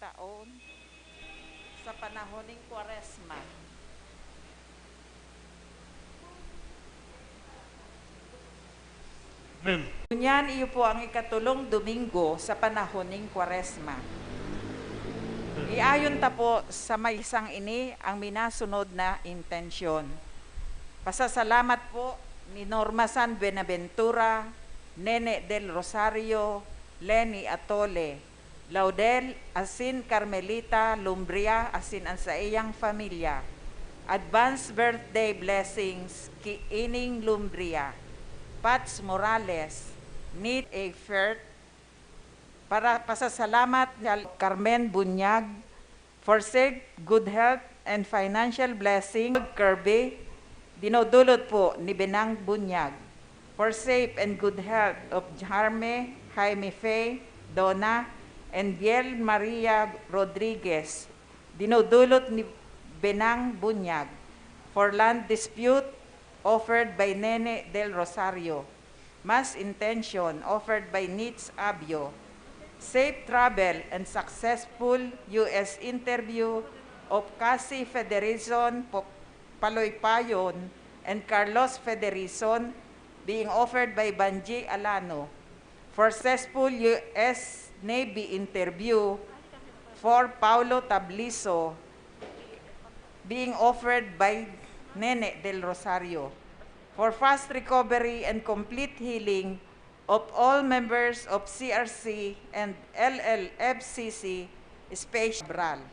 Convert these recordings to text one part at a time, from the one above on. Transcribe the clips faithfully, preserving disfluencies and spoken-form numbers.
taon sa panahon ning Kwaresma. Amen. Ngunyan, iyo po ang ikatulong Domingo sa panahon ning Kwaresma. Iayon ta po sa maysang ini ang minasunod na intensyon. Pasasalamat po ni Norma San Buenaventura, Nene del Rosario, Leni Atole, Laudel asin Carmelita Lumbria asin an saiyang pamilya. Advance birthday blessings ki Ining Lumbria, Pats Morales, Nit A. Fert, para pasasalamat ni Carmen Bunyag for safe, good health, and financial blessing. Kirby, dinodulot po ni Benang Bunyag for safe and good health of Jarme, Jaime Faye, Donna, and Biel Maria Rodriguez, dinudulot ni Benang Bunyag, for land dispute offered by Nene del Rosario. Mass intention offered by Nits Abio. Safe travel and successful U S interview of Cassie Federison, Po- Paloy Payon, and Carlos Federison, being offered by Banji Alano. For successful U S Navy interview for Paulo Tabliso, being offered by Nene del Rosario. For fast recovery and complete healing of all members of C R C and L L F C C, especially Cabral.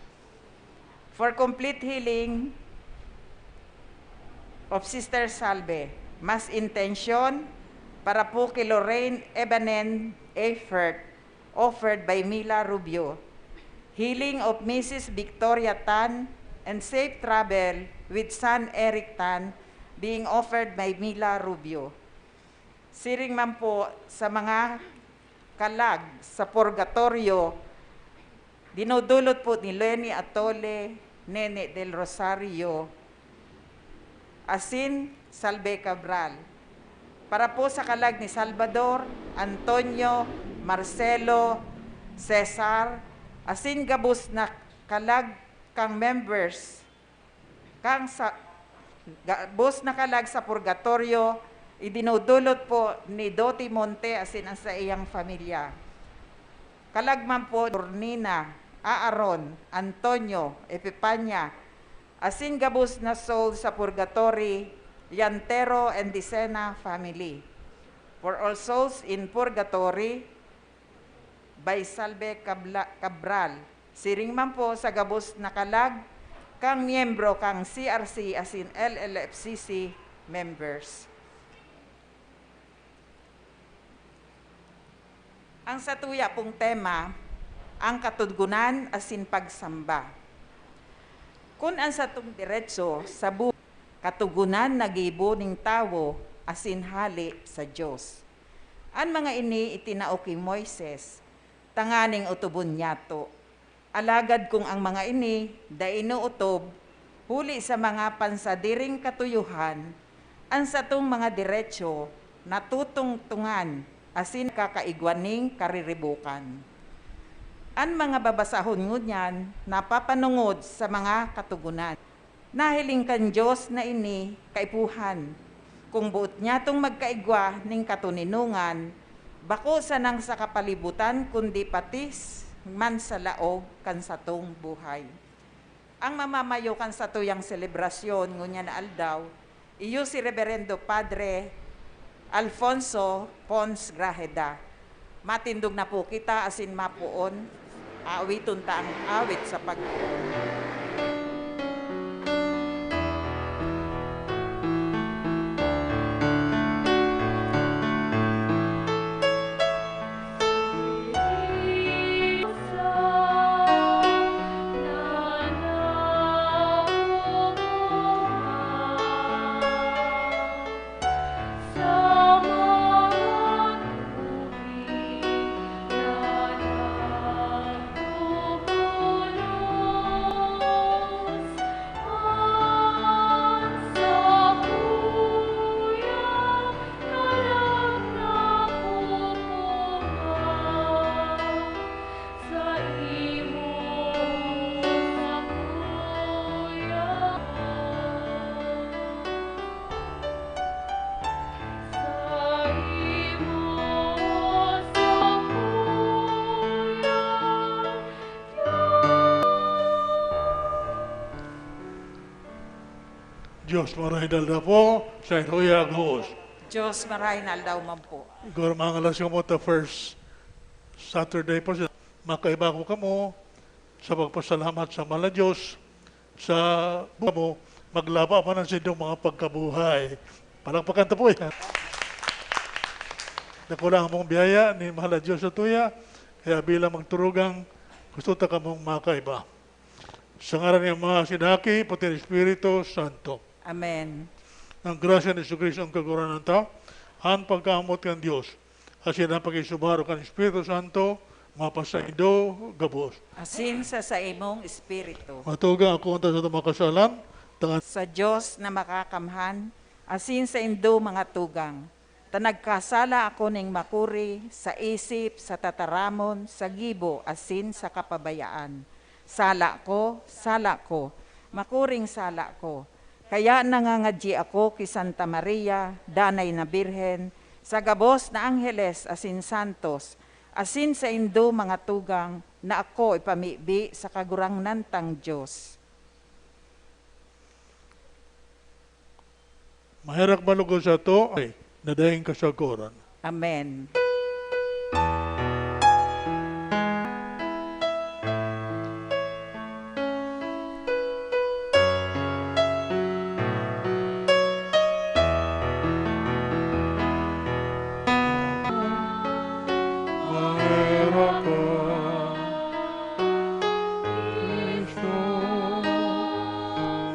For complete healing of Sister Salve, mass intention para po kay Lorraine Ebanen Efert, offered by Mila Rubio. Healing of Missus Victoria Tan and safe travel with son Eric Tan, being offered by Mila Rubio. Siring man po sa mga kalag sa purgatoryo, dinudulot po ni Leni Atole, Nene del Rosario, asin Salve Cabral. Para po sa kalag ni Salvador, Antonio, Marcelo, Cesar, asin gabos na kalag kan members kan sa gabos na kalag sa purgatoryo, idinudulot po ni Doti Monte asin an saiyang pamilya. Kalag man po Dornina, Aaron, Antonio, Epipania, asin gabos na soul sa purgatory, Llantero and Dicena family. For all souls in purgatory, by Salve Cabla- Cabral. Siring man po sa gabos na kalag kan miyembro kan C R C asin L L F C C members. Ang satuya pong tema, ang katugunan asin pagsamba. Kun an satong diretso sa bu- katugunan nagibo ning tawo asin hale sa Dios. An mga ini itinao ki Moises tanganing otobon niyato. Alagad kun ang mga ini dai nootob, huli sa mga pansadiring katuyohan, an satong mga deretso natutungtungan asin kakaigwa ning kariribokan. An mga babasahon ngunyan napapanongod sa mga katogonan. Nahiling kan Dios na ini kaipuhan, kung boot niyatong magkaigwa nin katoninongan, bako sanang sa kapalibutan kundi pati s- man sa laog kan satong buhay. Ang mamamayo kan satuyang selebrasyon ngunyan na aldaw, iyo si Reberendo Padre Alfonso Pons Grajeda. Matindog na po kita asin mapoon, awiton ta ang awit sa pagpoon. Diyos, marhay na aldaw po sa inyo ya gabos. Diyos, marhay na aldaw man po. Igor, mga alas kamo ta first Saturday po siya. Makaiba ko kamo sa pagpasalamat sa mahal na Diyos sa buhay mo, maglaba man ang sindong mga pagkabuhay. Palakpakan ta po yan. Dakula ang mong biyaya ni mahal na Diyos sa tuya, kaya bilang magturugang gusto ta kamong makaiba. Sa ngaran ng mga sinaki, pati ng Espiritu Santo. Amen. Ang grasya ni Jesu-Cristo ang Kagurangnan ta, ang pagkaamot kan Dios, asin ang pakisubaro kan Espiritu Santo, mapasaindo gabos. Asin sa saimong espiritu. Matugang ako unta sa mga kasalan, tangan Sa Dios na makakamhan, asin saindo mga tugang, ta nagkasala ako ning makuri sa isip, sa tataramon, sa gibo, asin sa kapabayaan. Sala ko, sala ko, makuring sala ko. Kaya nangangadyi ako ki Santa Maria, Danay na Birhen, sa gabos na angheles asin santos, asin saindo mga tugang, na ako ipamibi sa Kagurangnan tang Dios. Maherak man lugod sato, ay, na daing kasagoran. Amen. Maherak ka, Cristo,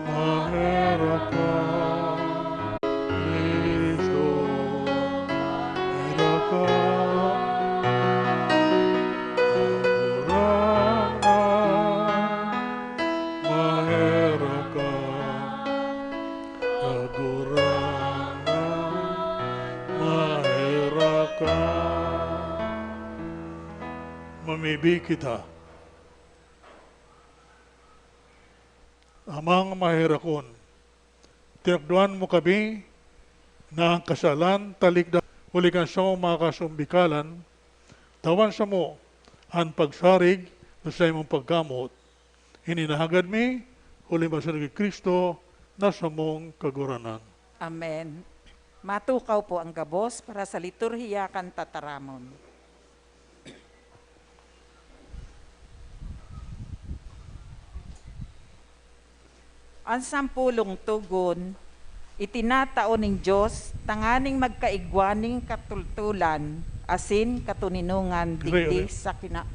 maherak ka, Cristo, maherak ka, Kagurangnan, maherak ka, Kagurangnan, maherak ka. Mamibi kita. Amang maherakon, tinukdoan mo kami na ang kasalan talikdan huli kan samong mga kasumbikalan, tawan samo an pagsarig sa saimong pagkamoot. Ini nahagad mi, huli masunod ki Cristo na samong Kagurangnan. Amen. Matukaw po ang gabos para sa liturhiya kan tataramon. An sampolong togon itinatao nin Dios tanganing magkaigwa nin katultulan asin katoninongan digdi sa kina-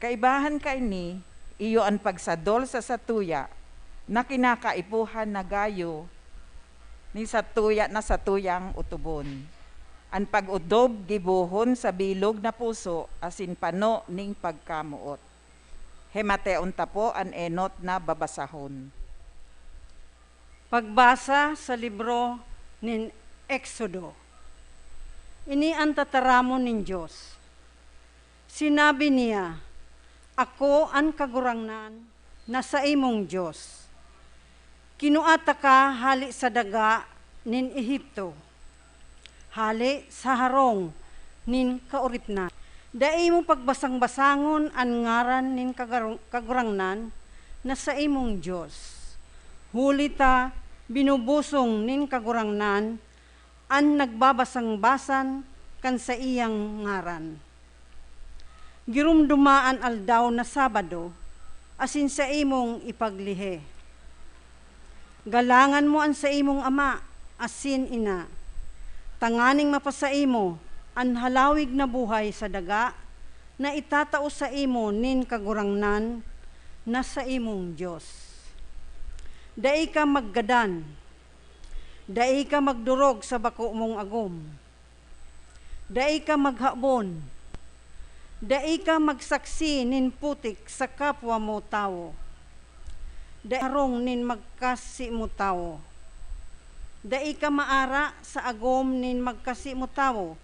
Kaibahan kaini, iyo an pagsadol sa satuya na kinakaipuhan na gayo nin satuya na satuyang otobon. An pag-odob gibohon sa bilog na puso asin pano nin pagkamoot. Himateon ta po an enot na babasahon. Pagbasa sa libro nin Exodo. Ini an tataramon nin Dios. Sinabi niya, "Ako an Kagurangnan na saimong Dios. Kinua taka hale sa daga nin Egipto, hale sa harong nin kaoripnan. Dai mo pagbasang-basangon an ngaran nin Kagarong-, Kagurangnan na saimong Dios, huli ta binubusong nin Kagurangnan an nagbabasang-basan kan saiyang ngaran. Giromdoma an aldaw na Sabado asin saimong ipaglihi. Galangan mo an saimong ama asin ina, tanganing mapasaimo an halawig na buhay sa daga na itatao saimo nin Kagurangnan na saimong Dios. Dai ka maggadan, dai ka magdorog sa bako mong agom, dai ka maghabon, dai ka magsaksi nin putik sa kapwa mo tawo, dai harong nin magkasi mo tawo, dai ka maara sa agom nin magkasi mo tawo,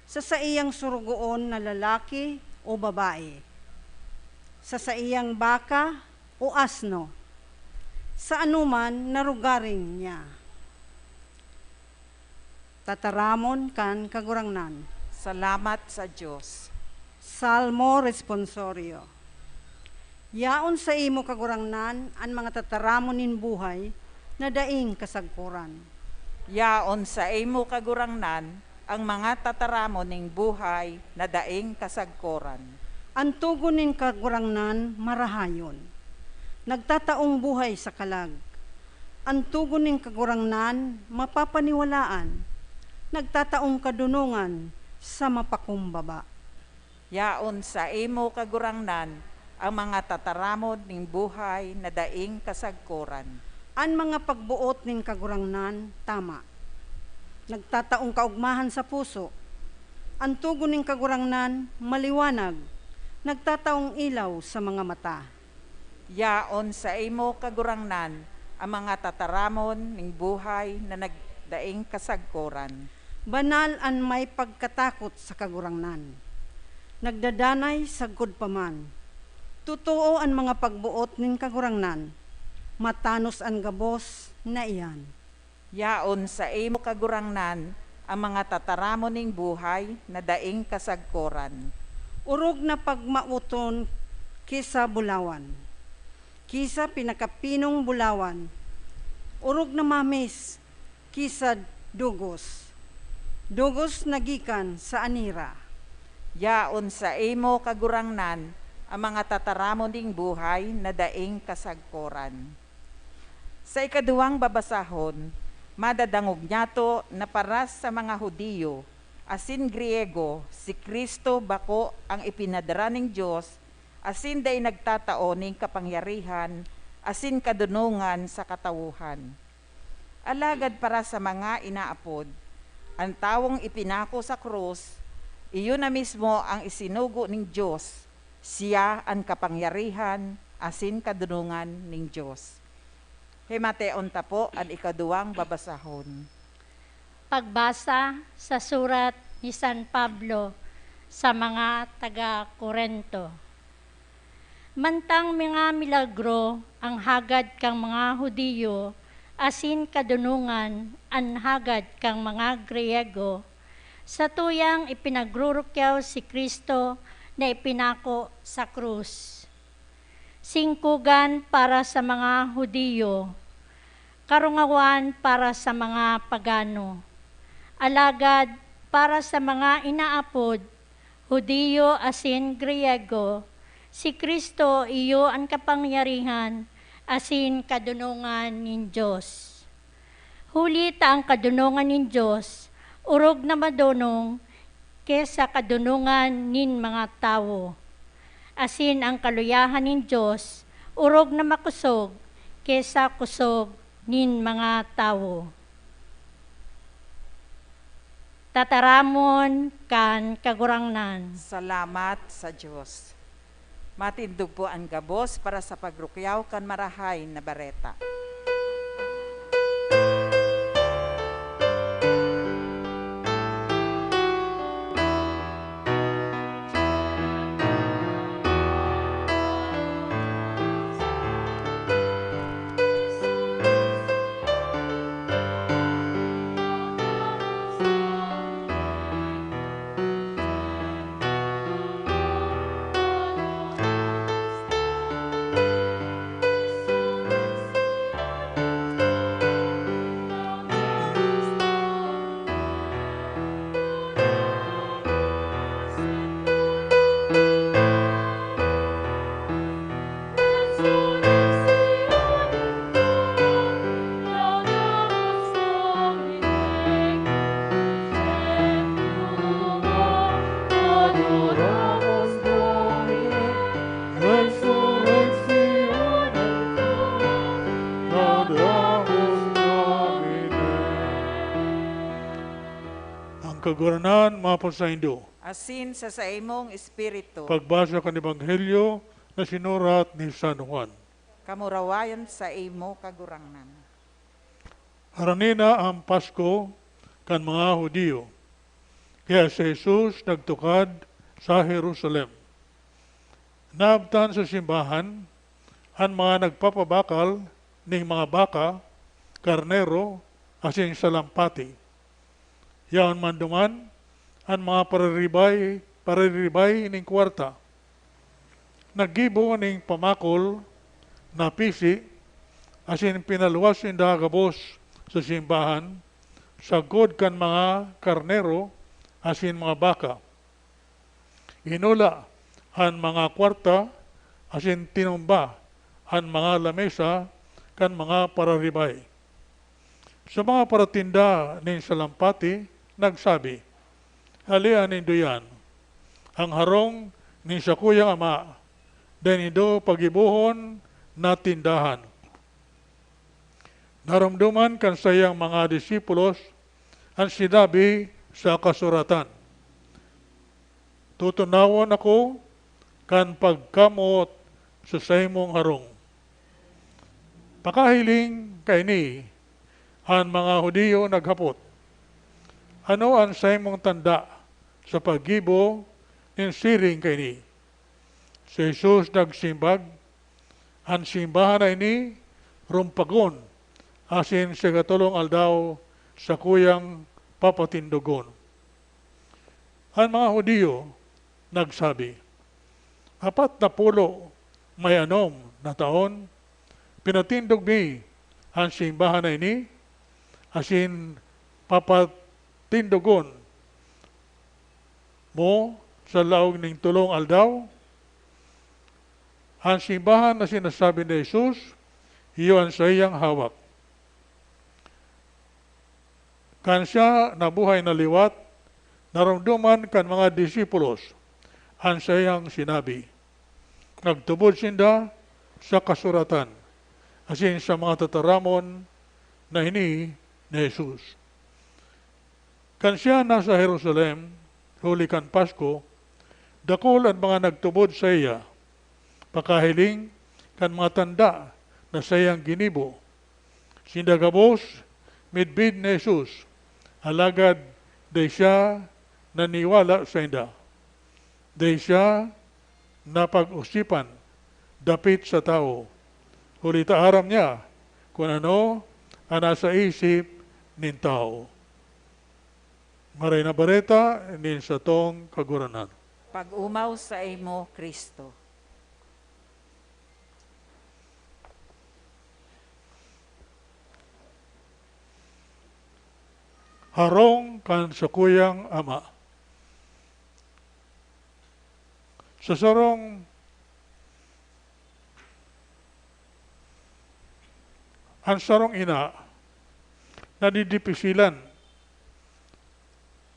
sa saiyang sorogoon na lalaki o babae, sa saiyang baka o asno, sa anoman na rogaring niya." Tataramon kan Kagurangnan. Salamat sa Dios. Salmo Responsorio. Yaon saimo, Kagurangnan, an mga tataramon nin buhay na daing kasagkoran. Yaon saimo, Kagurangnan, ang mga tataramon ning buhay na daing kasagkoran. An togon nin Kagurangnan marahayon, nagtataong buhay sa kalag. An togon nin Kagurangnan mapapaniwalaan, nagtataong kadonongan sa mapakumbaba. Yaon saimo, Kagurangnan, ang mga tataramon ning buhay na daing kasagkoran. An mga pagboot nin Kagurangnan tama, nagtataong kaogmahan sa puso. An togon nin Kagurangnan maliwanag, nagtataong ilaw sa mga mata. Yaon saimo, Kagurangnan, ang mga tataramon nin buhay na nagdaing kasagkoran. Banal an may pagkatakot sa Kagurangnan, nagdadanay sagkod pa man. Totoo an mga pagboot nin Kagurangnan, matanos an gabos na iyan. Yaon saimo, Kagurangnan, ang mga tataramon nin buhay na daing kasagkoran. Orog na pagmawoton ki sa bulawan, ki sa pinakapinong bulawan. Orog na mamis ki sa dugos, dugos na gikan sa anira. Yaon saimo, Kagurangnan, ang mga tataramon nin buhay na daing kasagkoran. Sa ikaduwang babasahon, madadangog nyato na paras sa mga Judio asin Griyego, si Cristo bako an ipinadara nin Dios asin dai nagtatao nin kapangyarihan asin kadonongan sa katawohan. Alagad paras sa mga inaapod, an tawong ipinako sa krus, iyo na mismo an isinugo nin Dios, siya an kapangyarihan asin kadonongan nin Dios. Himateon ta po an ikaduwang babasahon. Pagbasa sa surat ni San Pablo sa mga taga Corinto. Mantang mga milagro an hagad kan mga Judio asin kadonongan an hagad kan mga Griyego, satuyang ipinagrurukyaw si Cristo na ipinako sa krus. Singkogan para sa mga Judio, karungawan para sa mga pagano. Alagad para sa mga inaapod, Judio asin Griyego, si Cristo iyo an kapangyarihan asin kadonongan nin Dios. Huli ta an kadonongan nin Dios orog na madonong ki sa kadonongan nin mga tawo, asin an kaluyahan nin Dios orog na makosog ki sa kosog nin mga tawo. Tataramon kan Kagurangnan. Salamat sa Dios. Matindog po an gabos para sa pagrukyaw kan Marahay na Bareta. Ang Kagurangnan mapasaindo. Asin sa saimong espiritu. Pagbasa kan Ebanghelyo na sinurat ni San Juan. Kamurawayan sa imo, Kagurangnan. Harani na ang Pasko kan mga Judio, kaya si Jesus nagtukad sa Jerusalem. Naabtan sa simbahan an mga nagpapabakal nin mga baka, karnero, asin salampati. Yaon man duman an mga pariribay-pariribay nin kwarta. Naggibo nin pamakol na pisi asin pinaluwas sinda gabos sa simbahan, sagkod kan mga karnero asin mga baka. Inula an mga kwarta asin tinumba an mga lamesa kan mga pararibay. Sa mga paratinda nin salampati, nagsabi, "Halea nindo iyan, ang harong nin sakuyang ama, dai nindo pagibohon na tindahan." Naromdoman kan saiyang mga disipulos an sinabi sa kasuratan, "Tutunawon ako kan pagkamoot sa saimong harong." Pakahiling kaini, an mga Judio naghapot, "Ano an saimong tanda sa paggibo nin siring kaini?" Si Jesus nagsimbag, "An simbahan na ini rumpagon, asin sa ikatolong aldaw sakuyang papatindogon." An mga Judio nagsabi, "Apat na pulo may anom na taon, pinatindog mi an simbahan na ini, asin papatindogon mo sa laog nin tolong aldaw?" An simbahan na sinasabi ni Jesus, iyo an saiyang hawak. Kan siya nabuhay na liwat, naromdoman kan mga disipulos an saiyang sinabi. Nagtubod sinda sa kasuratan asin sa mga tataramon na ini ni Jesus. Kan siya nasa Jerusalem, huli kan Pasko, dakul an mga nagtubod saiya, pakahiling kan mga tanda na saiyang ginibo. Sinda gabos midbid ni Jesus, alagad dai siya naniwala sainda. Dai siya napag-osipan dapit sa tawo, huli ta aram niya kun ano an nasa isip nin tawo. Maray na Bareta nin satong Kagurangnan. Pag-omaw saimo, Cristo. Harong kan sakuyang ama. Sa sarong, an sarong ina nadidipisilan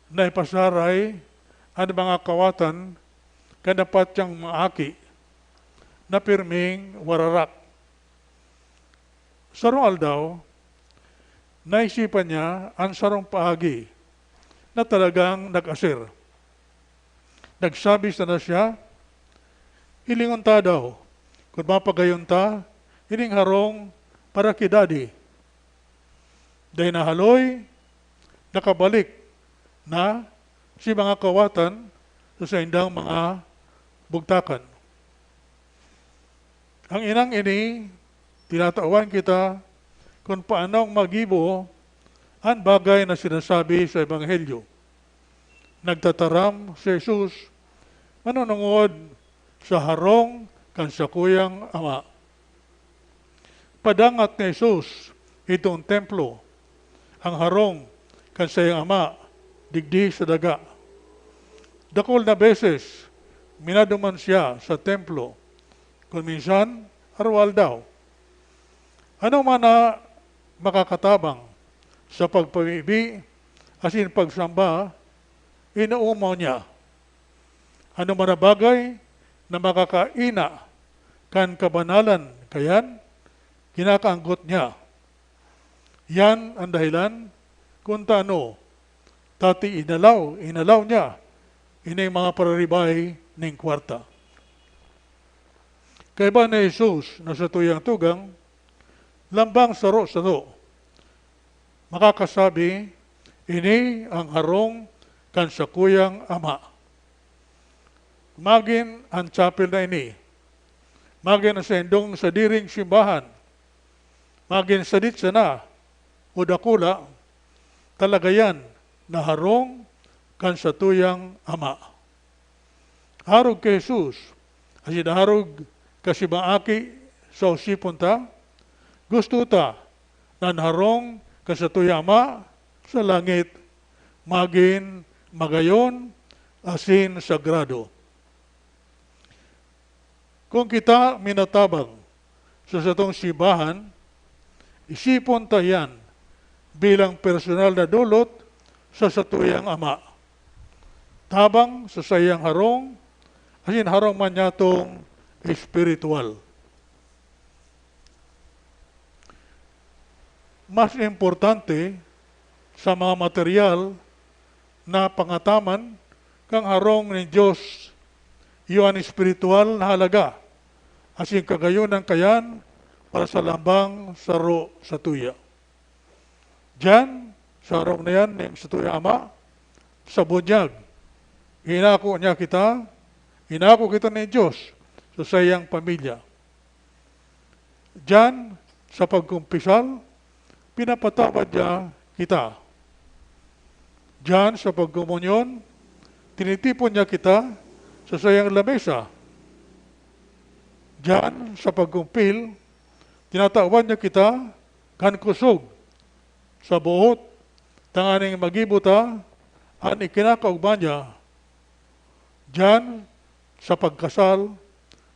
na ipasaray an mga kawatan kan dapat niyang mga aki na pirming wararak. Sarong aldaw, naisipan niya an sarong paagi na talagang nag-aser. Nagsabi sana siya, "Hilingon ta daw kun mapagayon ta ining harong para ki Daddy." Dai nahaloy, nakabalik na si mga kawatan sa saindang mga bugtakan. Ang inang ini, tinatawan kita kun paanong magibo an bagay na sinasabi sa Ebanghelyo. Nagtataram si Jesus manunungod sa harong kan sakuyang ama. Padangat ni Jesus idtong templo, ang harong kan saiyang ama digdi sa daga. Dakul na beses minaduman siya sa templo, kun minsan, arwa-aldaw. Ano man na makakatabang sa pagpamibi asin pagsamba, inoomaw niya. Ano man na bagay na makakaina kan kabanalan kayan, kinakaanggot niya. Yan an dahelan kun tano ta ti inalaw, inalaw niya ining mga pararibay nin kwarta. Kaiba ni Jesus na satuyang tugang, lambang saro sato makakasabi, "Ini ang harong kan sakuyang ama." Magin an chapel na ini, magin an saindong sadiring simbahan, magin sadit sana o dakula, talaga yan na harong kan satuyang Ama. Arog ki Jesus, Asin arog kasi maaki sa osipon ta, gusto ta na an harong kan satuyang Ama sa langit magin magayon asin sagrado. Kun kita minatabang sa satong simbahan, isipon ta iyan bilang personal na dolot sa satuyang Ama, tabang sa saiyang harong asin harong man niyatong espiritual. Mas importante sa mga material na pangataman kan harong nin Dios, iyo an espiritual na halaga asin kagayonan kayan para sa lambang saro satuya. Diyan, sa harong na yan nin satuyang Ama, sa bunyag, inako niya kita, inako kita nin Dios sa saiyang pamilya. Diyan, sa pagkumpisal, pinapatawad niya kita. Diyan, sa pagkomunyon, tinitipon niya kita sa saiyang lamesa. Diyan, sa pagkumpil, tinatawan niya kita kan kusog sa boot, tanganing magibo ta an ikinakaogma niya. Diyan, sa pagkasal,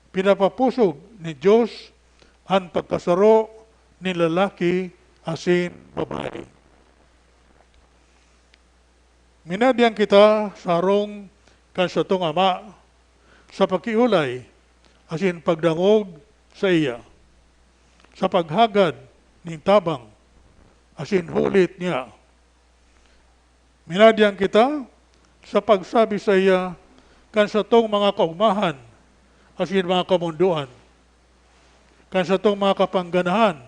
pinapapusog nin Dios an pagkasaro nin lalaki asin babayi. Minadiyan kita sa harong kan satong Ama sa pakiolay asin pagdangog saiya, sa paghagad nin tabang asin hulit niya. Minadiyan kita sa pagsabi saiya kan satong mga kaogmahan asin mga kamondoan, kan satong mga kapangganahan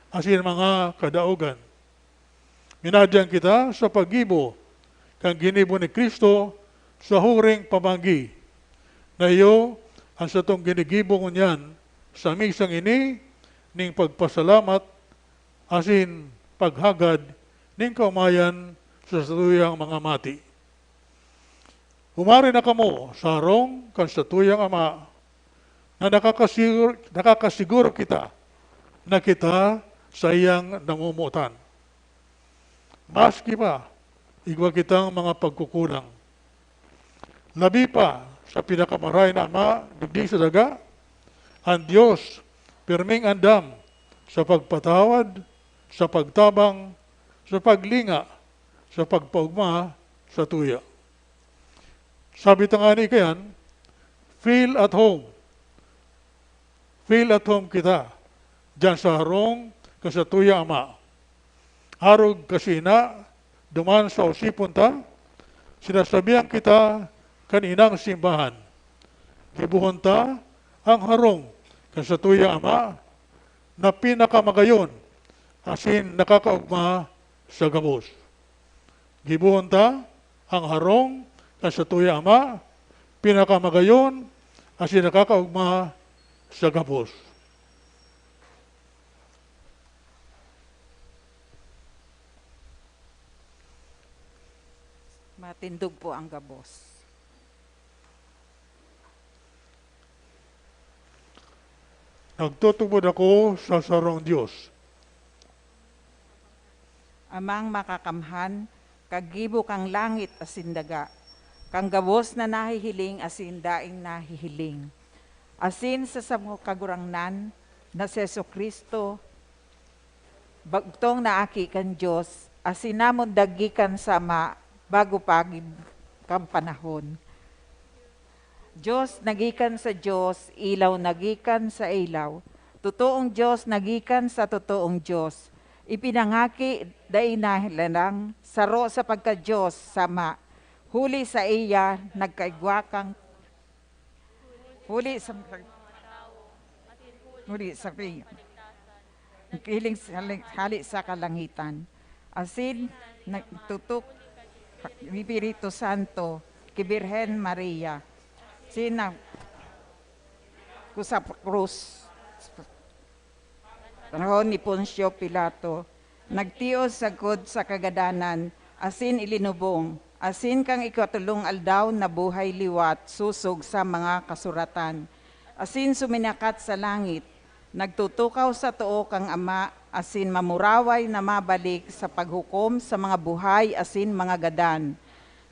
asin mga kadaogan. Minadiyan kita sa paggibo kan ginibo ni Cristo sa huring pamanggi, na iyo an satong ginigibo ngunyan sa misang ini ning pagpasalamat asin paghagad nin kaomayan sa satuyang mga mati. Humari na kamo sa harong kan satuyang Ama, na nakakasigur-, nakakasiguro kita na kita saiyang namomotan. Maski pa, igwa kitang mga pagkukulang. Labi pa sa Pinakamarahay na Ama digdi sa daga, an Dios pirming andam sa pagpatawad, sa pagtabang, sa paglinga, sa pagpaogma satuya. Sabi ta ngani kaiyan, "Feel at home." Feel at home kita diyan sa harong kan satuyang Ama. Arog kasi na, duman sa osipon ta, sinasabihan kita kan inang simbahan. Gibohon ta an harong kan satuyang Ama na pinakamagayon asin nakakaogma sa gabos. Gibohon ta an harong kan satuyang Ama, pinakamagayon asin nakakaogma sa gabos. Matindog po ang gabos. Nagtutubod ako sa sarong Dios. Amang makakamhan, kagibo kan langit asin daga, kan gabos na nahihiling asin daing nahihiling, asin sa samo Kagurangnan na si Jesu-Cristo, bugtong na Aki kan Dios, asin namundag gikan sa Ama bago pa gid kan panahon. Dios na gikan sa Dios, ilaw na gikan sa ilaw, totoong Dios na gikan sa totoong Dios. Ipinangaki, dai nahilarang, saro sa pagka-Dios sa Ama. Huli saiya nagkaigwa kan, huli sa, huli sa, naghiling sa, hali sa kalangitan. Asin nagtutok Espiritu Santo ki Birhen Maria. Sina ku sa krus. Panahon ni Poncio Pilato, nagtios sagkod sa kagadanan, asin ilinubong, asin kan ikatolong aldaw nabuhay liwat sosog sa mga kasuratan. asin suminakat sa langit, nagtutukaw sa too kan Ama asin mamuraway na mabalik sa paghukom sa mga buhay asin mga gadan,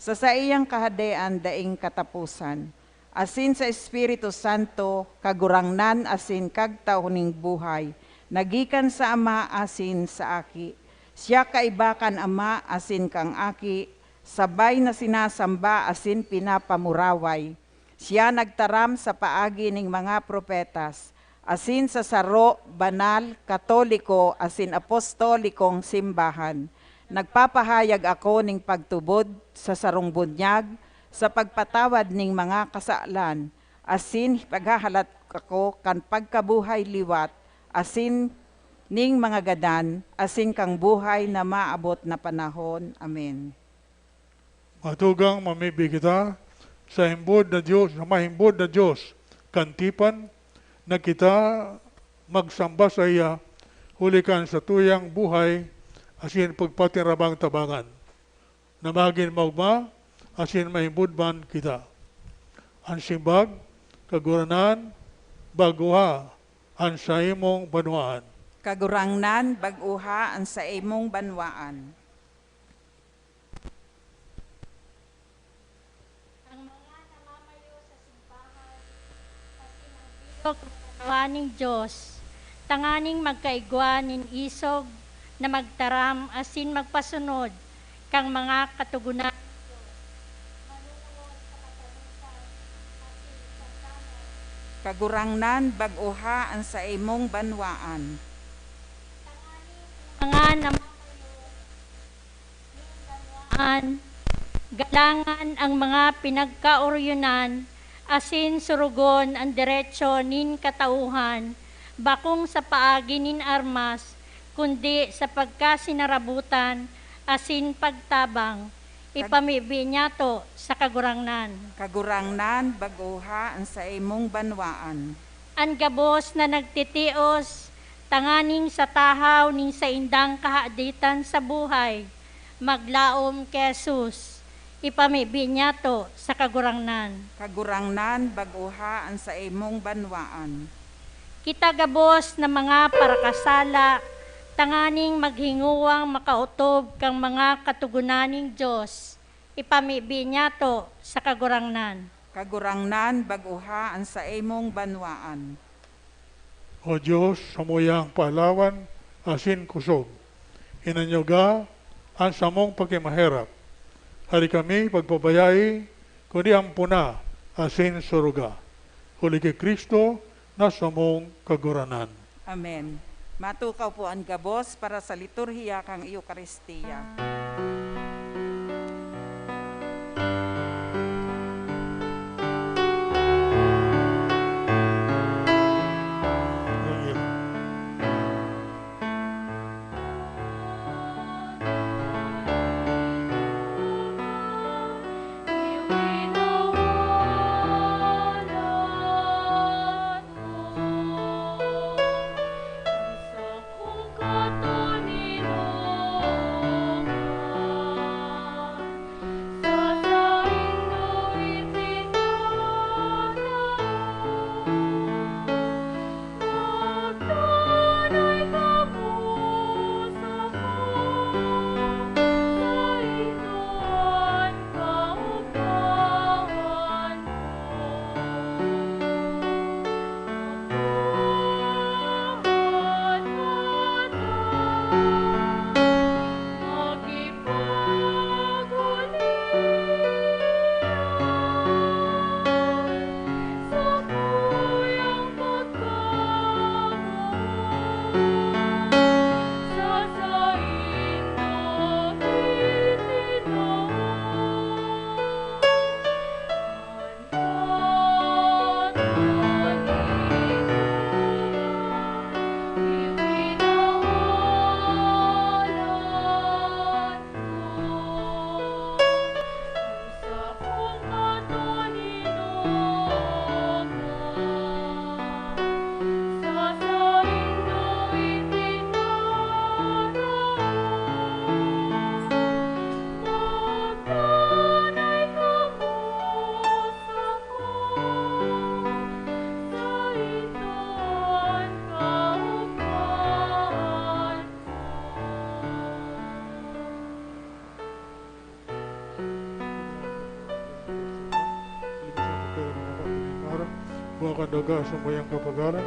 sa saiyang Kahadean daing kataposan, asin sa Espiritu Santo, Kagurangnan asin Kagtao nin buhay, na gikan sa Ama asin sa Aki. Siya kaiba kan Ama asin kan Aki, sabay na sinasamba asin pinapamuraway. Siya nagtaram sa paagi nin mga propetas, asin sa saro, banal, katoliko, asin apostolikong simbahan. Nagpapahayag ako nin pagtubod sa sarong bunyag, sa pagpatawad nin mga kasalan, asin paghahalat ako kan pagkabuhay liwat, asin nin mga gadan, asin kan buhay na maabot na panahon. Amen. Matugang mamibi kita sa himbod na Dios, sa mahimbod na Dios, kan tipan na kita magsamba sa iya, huli kan satuyang buhay asin pagpatirabang-tabangan, na magin maogma asin mahimbod man kita. An simbag, Kagurangnan, bag-oha an saimong banwaan. Kagurangnan, bag-oha an saimong banwaan. Ang mga namamayo sa simbahan, asin ang bilog na banwaan nin Dios, tanganing magkaigwa nin isog na magtaram asin magpasunod kan mga katogonan nin Dios, manunod sa kasabotan asin sa damay. Kagurangnan, bag-oha an saimong banwaan. Tanganing ang mga namamayo nin banwaan, galangan ang mga pinagkaoryonan, asin sorogon an deretso nin katauhan, bakong sa paagi nin armas, kundi sa pagkasinarabotan asin pagtabang. Kag- Ipamibi niyato sa Kagurangnan. Kagurangnan, bag-oha an saimong banwaan. An gabos na nagtitios tanganing sa tahaw nin saindang kahaditan sa buhay, maglaom ki Jesus. Ipamibi niyato sa Kagurangnan. Kagurangnan, bag-oha an saimong banwaan. Kita gabos na mga parakasala, tanganing maghingowang makaotob kan mga katogonan nin Dios, ipamibi niyato sa Kagurangnan. Kagurangnan, bag-oha an saimong banwaan. O Dios, samuyang paalawan asin kosog, hinanyoga an samong pakimaherak. Hali kami pagpabayai, kundi ampona asin soroga. Huli ki Cristo na samong Kagurangnan. Amen. Matukaw po an gabos para sa liturhiya kan Eukaristia. Duga sa samuyang kapagalan,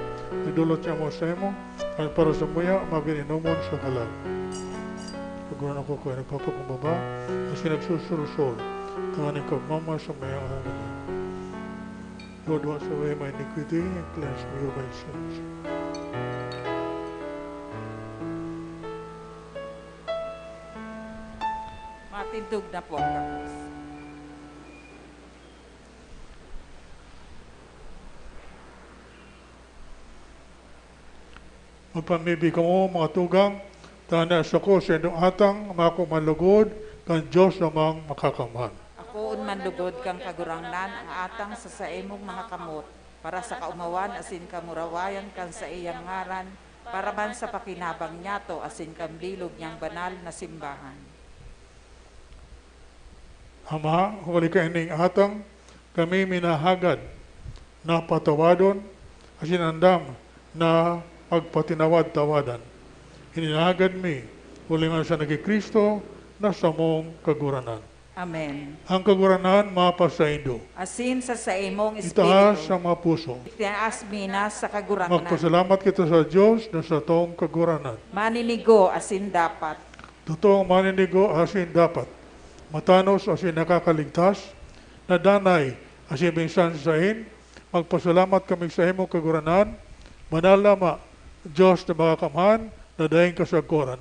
idolot niya mo sa imo, kan para sa muya, magin inomon sa kalag. Kagurangnan ko kayo nagpapakumbaba, asin nagsusurusol, tanganing kagmama sa mayang angayan. Lord, wash away my iniquity and cleanse me of my sins. Matindog na po ang gabos. Magpamibi kamo, mga tugang, tanganing sako saindong atang mako manlugod kan Dios na Amang Makakamhan. Akoon manlugod kan Kagurangnan ang atang sa saimong mga kamot, para sa kaomawan asin kamurawayan kan saiyang ngaran, para man sa pakinabang niyato asin kan bilog niyang banal na simbahan. Ama, huli kaining atang, kami minahagad na patawadon, asin andam na magpatinawad-tawadan. Hinahagad mi, huli man sa nagkikristo na samong Kagurangnan. Amen. Ang Kagurangnan mapasaindo. Asin sa saimong Itaas espiritu. Ang mga puso. Itaas mi na sa Kagurangnan. Magpasalamat kita sa Dios na satong Kagurangnan. Maninigo asin dapat. Totoong maninigo asin dapat, matanos asin nakakaligtas, na danay asin minsan sain, magpasalamat kami saimo, Kagurangnan, banal na Ama, Dios na makakamhan, na daing kasagkoran.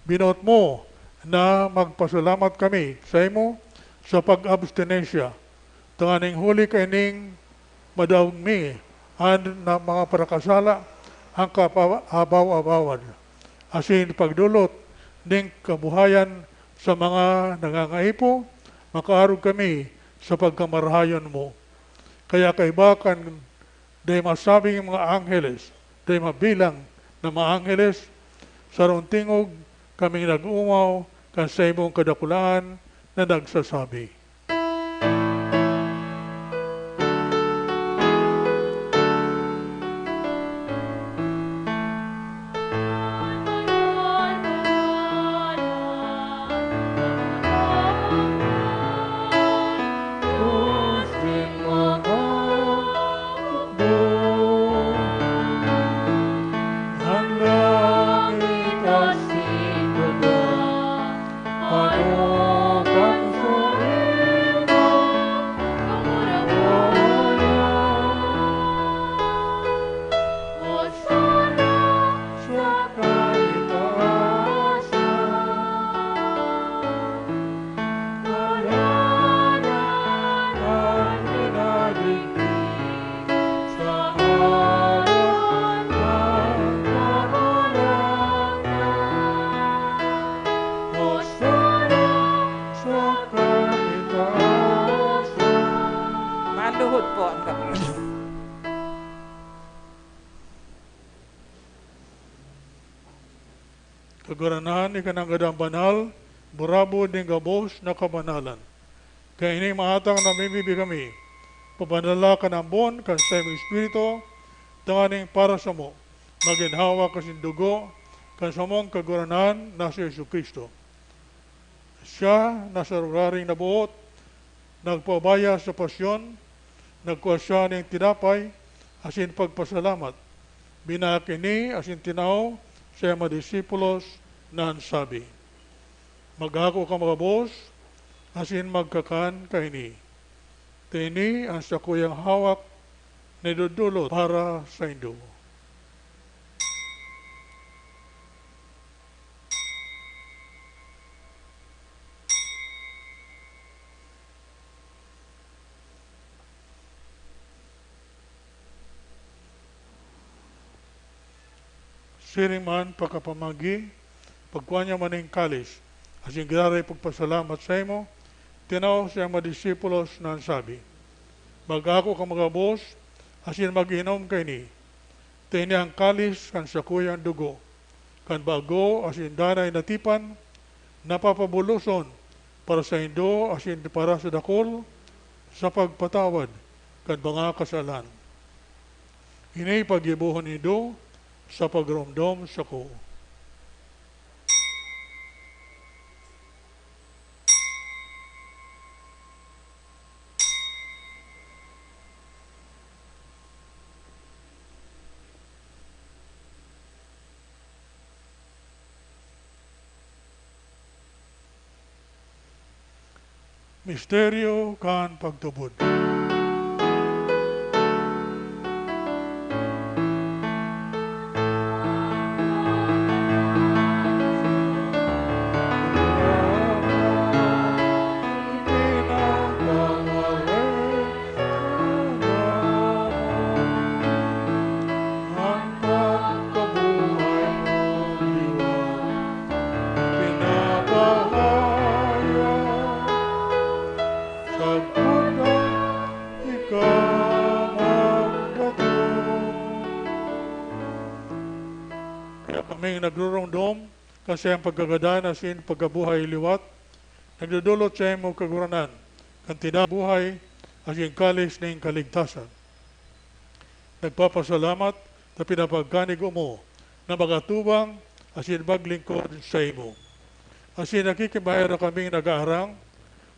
Binoot mo na magpasalamat kami saimo sa pag-abstinensya, tanganing huli kaining madaog mi an na mga parakasala, an kapahabaw-abawan, asin pagdolot nin kabuhayan sa mga nangangaipo, makaarog kami sa pagkamarahayon mo. Kaya kaiba kan dai masabing mga angheles, dai mabilang na mga angheles, sarong tingog kaming nag-oomaw kan saimong kadakulaan na nagsasabi, Maluhod po ang gabos. Kagurangnan, ika nanggad an banal, burabod nin gabos na kabanalan. Kaini maatang namimibi kami, pabanala kan ambon kan saimong Espiritu, tanganing para samo, magin hawak asin dugo kan samong Kagurangnan na si Jesu-Cristo. Siya na sa rogaring naboot, nagpaubaya sa pasyon, nagkua siya nin tinapay asin pagpasalamat, binaak ini asin tinao sa mga disipulos na an sabi, "Mag-ako kamo gabos asin magkakan kaini. Ta ini an sakuyang hawak na idodolot para saindo." Siring man pakapamagi, pagkua niya man nin kalis, asin giraray pagpasalamat saimo, tinaw sa mga disipulos na an sabi, "Mag-ako kamo gabos, asin mag-inom kaini. Ta ini an kalis kan sakuyang dugo, kan bago asin danay na tipan, na papabuloson para saindo asin para sa dakul sa pagpatawad kan mga kasalan. Ini paggibohon nindo sa pagromdom sako." Misteryo kan pagtubod. Ang pagkabuhay mong liwat, pinapahayag sagkod na ika magdating. Kaya kaming nagruromdom kan saiyang pagkagadan asin pagkabuhay liwat, nagdodolot saimo, Kagurangnan, kan tinabuhay asin kalis nin kaligtasan. Nagpapasalamat ta pinapagkanigom mo na mag-atubang asin maglingkod saimo. Asin nakikimaherak kaming nagaarang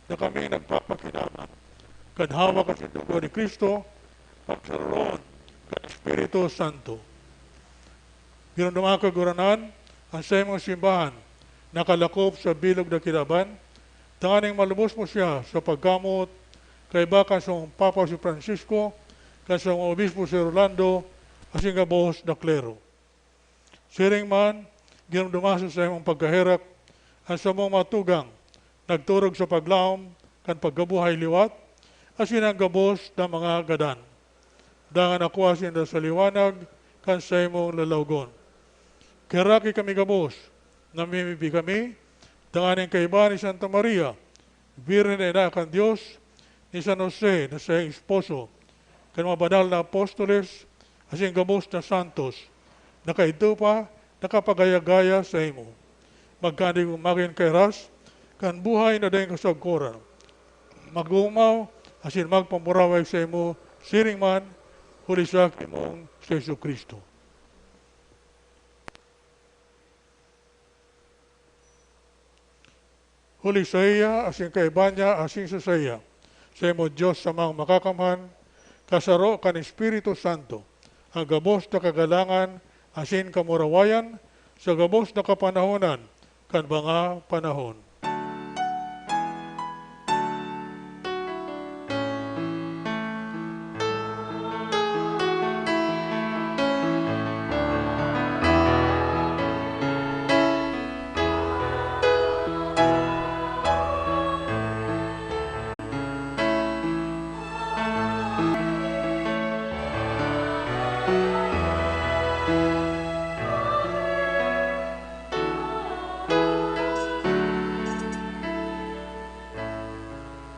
na kaming nagpapakinaban kan hawak asin dugo ni Cristo, pagsaroroon kan Espiritu Santo. Giromdoma, Kagurangnan, an saimong simbahan nakalakop sa bilog na kinaban, tanganing malubos mo siya sa pagkamoot, kaiba kan samong Papa si Francisco, kan samong Obispo si Rolando, asin gabos na klero. Siring man, giromdoma sa saimong pagkaherak an samong mga tugang nagturog sa paglaom kan pagkabuhay liwat, asin an gabos na mga gadan. Dangan ako asin sa liwanag kan saimong lalawgon. Kaheraki kami gabos, namimibi kami, tanganing kaiba ni Santa Maria, Birhen na Ina kan Dios, ni San Jose na saiyang esposo, kan mga banal na apostoles, asin gabos na santos, na kaidto pa nakapagaya-gaya saimo. Magkanigom magin kairas kan buhay na daing kasagkoran. Mag-omaw asin magpamuraway saimo siring man, huli sa Ginoong Jesu-Cristo. Huli saiya, asin kaiba niya, asin sa saiya, saimo Dios Amang Makakamhan, kasaro kan Espiritu Santo, an gabos na kagalangan asin kamurawayan sa gabos na kapanahonan kan mga panahon.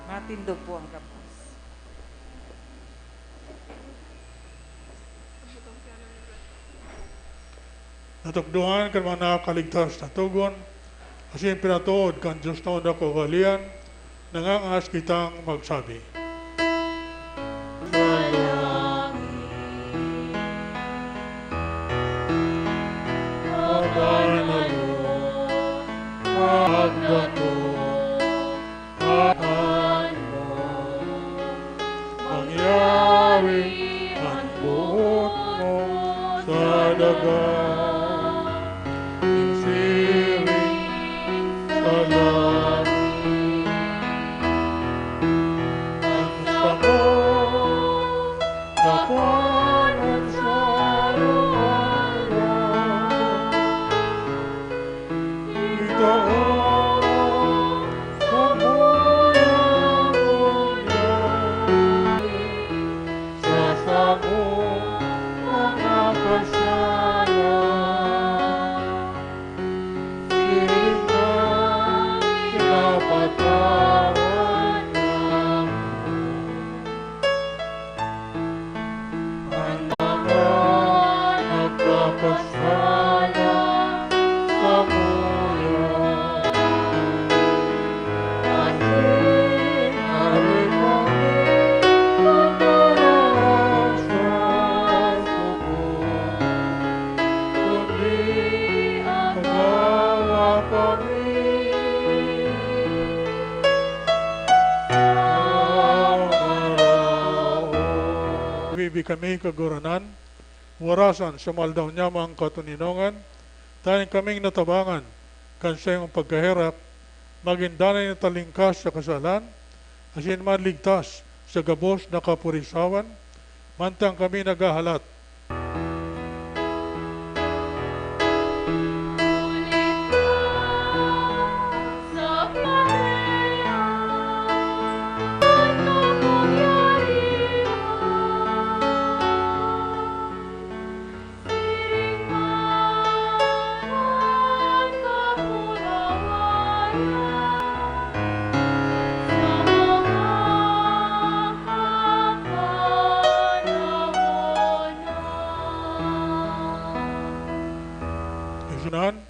Matindog po ang gabos. Natukdohan kan mga nakaligtas na togon, asin pinatood kan Dios na dakul kaugalean, nangangahas kitang magsabi. Magdakop, Akan mo mangyari an boot mo sa daga, nin siring sa langit. An samo kapanansaroaya, itao An mga nagkakasala samuya, asin hale kami padaraan sa sugo, kundi agawa kami sa maraot. Bibi kami, Kagurangnan, warasan sa mga aldaw nyamong katoninongan, tanganing kaming natabangan kan saimong pagkaherak, magin danay na talingkas sa kasalan, asin manligtas sa gabos na kapurisawan, mantang kami naghahalat